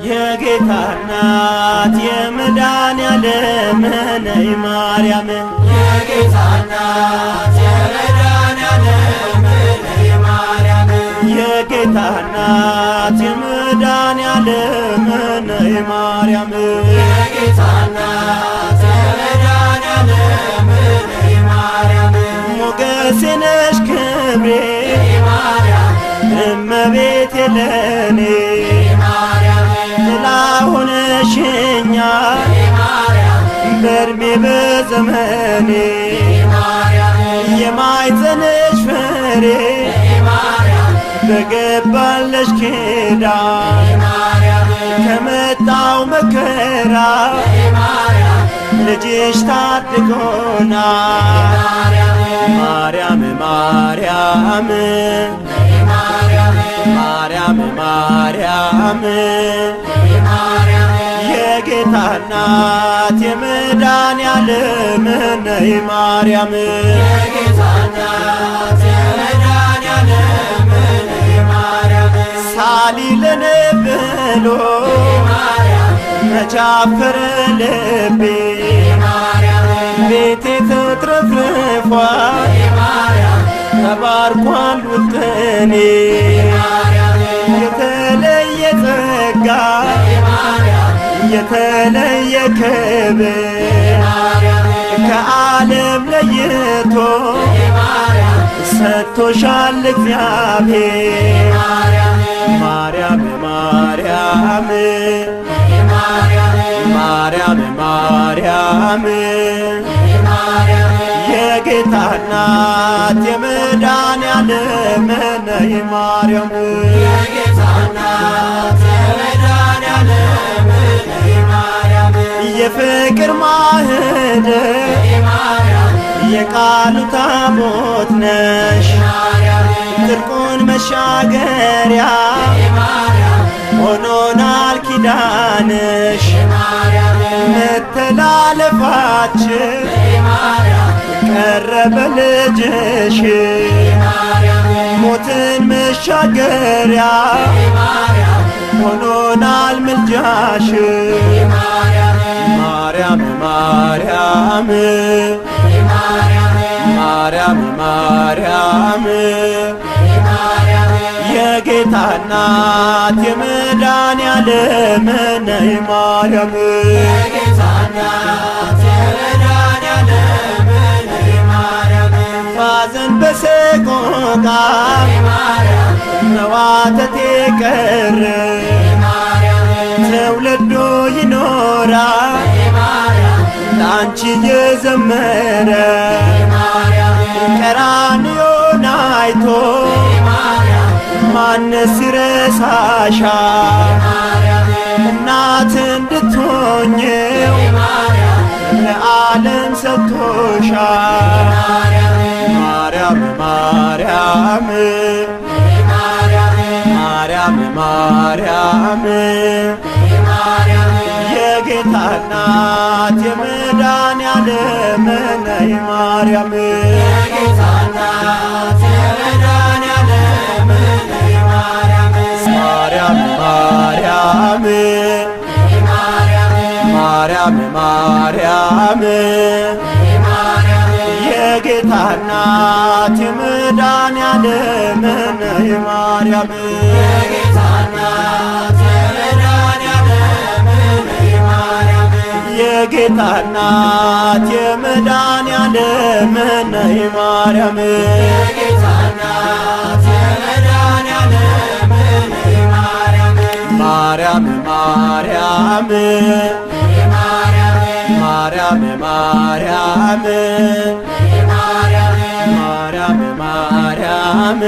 የጌታ እናት የመድኃኔዓለም ነይ ማርያም፣ የጌታ እናት የመድኃኔዓለም ነይ ማርያም፣ የጌታ እናት የመድኃኔዓለም ነይ ማርያም፣ የጌታ እናት የመድኃኔዓለም ነይ ማርያም፣ ሞገሴ ነሽ ክብሬ ነይ ማርያም፣ እመቤቴ ለኔ ነይ ማርያም፣ ጥላ ሆነሽኛል ነይ ማርያም፣ በእድሜ በዘመኔ ነይ ማርያም፣ የማኅፀንሽ ፍሬ ነይ ማርያም፣ በገባለሽ ኪዳን ነይ ማርያም፣ ከመጣው መከራ ነይ ማርያም፣ ልጅሽ ታድጎናል። ማርያም፣ ማርያም ማርያም ነይ ማርያም፣ ማርያም ማርያም ነይ ማርያም፣ የጌታ እናት የመድኃኔዓለም ነይ ማርያም፣ የጌታ እናት የመድኃኔዓለም ነይ ማርያም፣ ሳሊለን ብሎ ነይ ማርያም፣ መቻፈረ ልቤ ነይ ማርያም፣ ቤቴ ተትረፍርፏል ነይ ማርያም፣ ተባርኳል ውጥኔ ማርያም፣ የተለየ ጸጋ ነይ ማርያም፣ የተለየ ክብር ማርያም፣ ከዓለም ለይቶ ነይ ማርያም፣ ሰጥቶሻል እግዚአብሔር። ማርያም፣ ማርያም ማርያም ነይ ማርያም፣ ማርያም ማርያም ነይ ማርያም፣ የጌታ እናት የመድኃኔዓለም ነይ ማርያም፣ የጌታ እናት የመድኃኔዓለም ነይ ማርያም፣ የፍቅር ማህደር ነይ ማርያም፣ የቃሉ ታቦት ነሽ ማርያም፣ ጥልቁን መሻገሪያ ነይ ማርያም፣ ሆኖናል ኪዳንሽ ማርያም፣ መተላለፋችን ነይ ማርያም፣ ቀረ በልጅሽ ማርያም፣ ሞትን መሻገሪያ ነይ ማርያም፣ ሆኖናል ምልጃሽ። ማርያም፣ ማርያም ማርያም ነይ ማርያም፣ ማርያም ማርያም ነይ ማርያም፣ የጌታ እናት የመድኃኔዓለም ነይ ማርያም፣ የጌታ እናት የመድኃኔዓለም ነይ ማርያም፣ ባዘን በሰቆቃ ነይ ማርያም፣ መዋተቴ ቀረ ነይ ማርያም፣ ትውልዱ ይኖራል ነይ ማርያም፣ ለአንቺ የዘመረ ነይ ማርያም፣ ቀራንዮን አይቶ ነይ ማርያም፣ ማንስ ይረሳሻል? ማርያም፣ እናት እንድትሆኝው ነይ ማርያም፣ ለዓለም ሰጥቶሻል። ማርያም፣ ማርያም ማርያም ነይ ማርያም፣ ማርያም ማርያም ነይ ማርያም፣ የጌታ እናት የመድኃኔዓለም ነይ ማርያም፣ የጌታ እናት የመድኃኔዓለም ነይ ማርያም፣ ማርያም ማርያም ነይ ማርያም፣ ማርያም ማርያም ነይ ማርያም፣ የጌታ እናት የመድኃኔዓለም ነይ ማርያም፣ የጌታ እናት የመድኃኔዓለም ነይ ማርያም፣ የጌታ እናት የመድኃኔዓለም ነይ ማርያም፣ የጌታ እናት የመድኃኔዓለም ነይ ማርያም፣ ማርያም ማርያም ነይ ማርያም፣ ማርያም ማርያም ነይ ማርያም፣ ማርያም ማርያም።